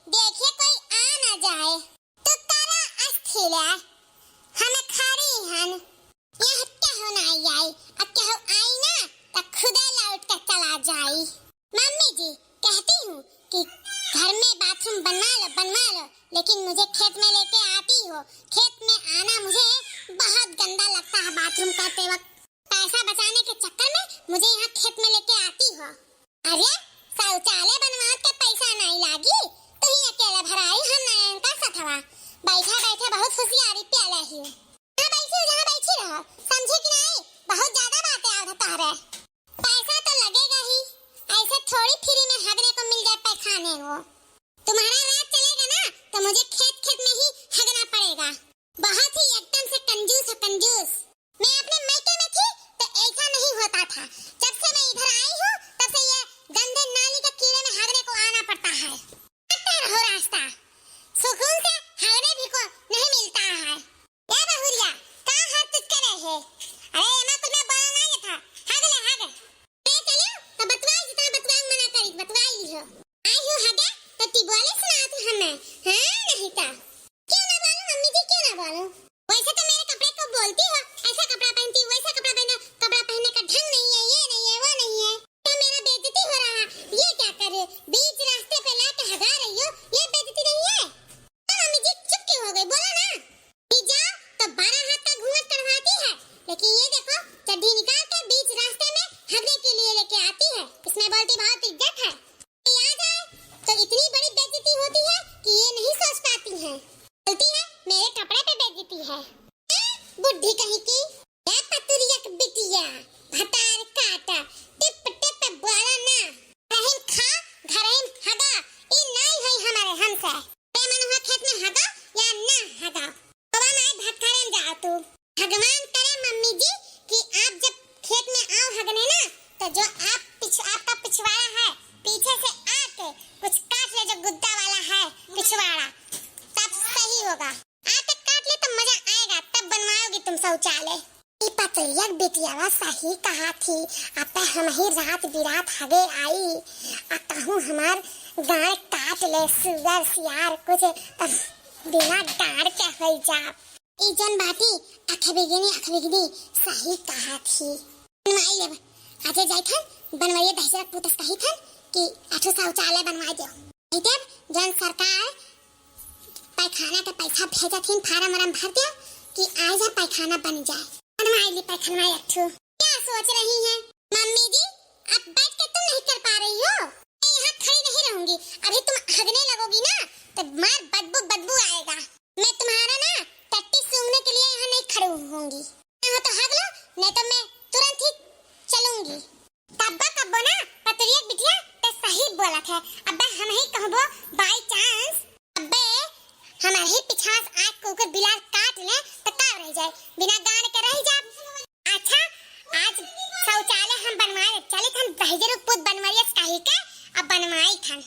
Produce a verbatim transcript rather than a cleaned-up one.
देखे कोई आ ना जाए। तू करा अस्थिर, हम खड़ी हन। यहाँ केहू ना आई, अब केहू आई ना तो खुदे लौट के चला जाई। मम्मी जी, कहती हूँ कि घर में बाथरूम बनवा लो, बनवा लो, लेकिन मुझे खेत में लेके आती हो। खेत में आना मुझे बहुत गंदा लगता है बाथरूम करते वक्त। पैसा बचाने के चक्कर में मुझे यहाँ खेत में लेके आती हो। अरे, शौचालय बनवात के पैसा नहीं लागी, तू ही अकेले भराई, हम नहीं इनका सथवा। बैठा बैठे बहुत होशियारी प्याले ही। जहाँ बैठी हो, जहाँ बैठी रहो, समझे कि नहीं? बहुत ज्यादा बातें आवत तोहरे। पैसा तो लगेगा ही, ऐसे थोड़ी फ्री में हगने को मिल जाए पैखाने को। तुम्हारा राज चलेगा ना तो मुझे खेत खेत में ही हगना पड़ेगा। बहुत ही एकदम से कंजूस हो, कंजूस। मैं अपने मायके में थी तो ऐसा नहीं होता था। जब से मैं इधर आई हूँ तब से ये गंदे नाली के कीड़े में हगने को आना पड़ता है। करते रहो रास्ता, सुकून से हगने भी को नहीं मिलता है। ए बहुरिया, का हाथ तुझ करे है? अरे एमा कुछ मैं बोला नहीं था, हग ले हग। मैं चलियो तो बतवाई जितना बतवाई मना करी, बतवाई लिहो। आई हो हगे तो टिबोले सुनात हमें, हाँ नहीं ता। क्यों ना बोलूं मम्मी जी, क्यों ना बोलूं? वैसे तो मेरे कपड़े को बोलती हो, ऐसा कपड़ा पहनती हो, वैसा कपड़ा पहनो, कपड़ा पहनने का ढंग नहीं है, ये नहीं है, वो नहीं है। क्या मेरा बेइज्जती हो रहा है? ये क्या कर रहे हो? बीच रास्ते पे लाके हगा रही हो, ये बेइज्जती नहीं है? तो मम्मी जी चुप क्यों हो गई? बोलो ना। ये जाओ तो बारह हाथ का घूंघट कढ़वाती है, लेकिन ये देखो चड्ढी निकाल के बीच रास्ते में हगने के लिए लेके आती है। इसमें बोलती बहुत इज्जत है। कोई आ जाए तो इतनी बड़ी बेइज्जती होती है कि ये नहीं सोच पाती है। बोलती है मेरे कपड़े पे बेइज्जती है। ए, बुढ़ी कहीं की। ए पतुरिया के बिटिया, भतार काटा, टिप टिप बोला ना। घरहिम खा, घरहिम हगा, ई नाई है हमारे हमसे। ए मनुआ खेत में हगा या ना हगा, हवा में भात खाने में जाओ तू। भगवान करे मम्मी जी कि आप जब खेत में आओ हगने ना, तो जो आप पिछ-, आपका पिछवाड़ा है, पीछे से आके कुछ काट ले, जो गुद्दा वाला है पिछवाड़ा, तब सही होगा। आके काट ले तो मजा आएगा, तब बनवाओगी तुम शौचालय। ई पतोहिया के बिटियावा सही कहा थी, अब हम ही रात बिरात हगे आई, आ कहूँ हमार गाड़ काट ले सुअर सियार कुछ, तब बिना गाड़ के होई जा। ई जौन बाटी अखबिगिनी, अखबिगिनी सही कहा थी। बनवाई लेब। आजे जाई थन, बनवाइए दहिजरा पूतस कही थन कि आठो शौचालय बनवाई देव। कही देव, जौन सरकार पैखाना के पैसा भेजत हिन, फार्म वार्म भर देव कि आ जा पैखाना बन जाए। बनवाई ली पैखाना एक ठो। क्या सोच रही हैं? मम्मी जी, अब बैठ के तुम नहीं कर पा रही हो। मैं यहाँ खड़ी नहीं रहूंगी। अभी तुम हगने लगोगी ना, तो मार बदबू, बदबू आएगा। मैं तुम्हारा ना टट्टी सूंघने के लिए यहाँ नहीं खड़ी होंगी। ना हो तो हग लो, नहीं तो मैं तुरंत ही चलूंगी। कब्बो कब्बो ना पतुरिया के बिटिया ते सही बोलत है। अब्बे हम ही कहबो by chance, अब्बे हमारे ही पिछास आँख कुकुर बिलार काट ले तो का रह जाए, बिना गाड़ के रह जा। अच्छा, आज शौचालय हम बनवाए, चलित हन दहिजरू पूत बनवाइए कही के, अब बनवाई थन।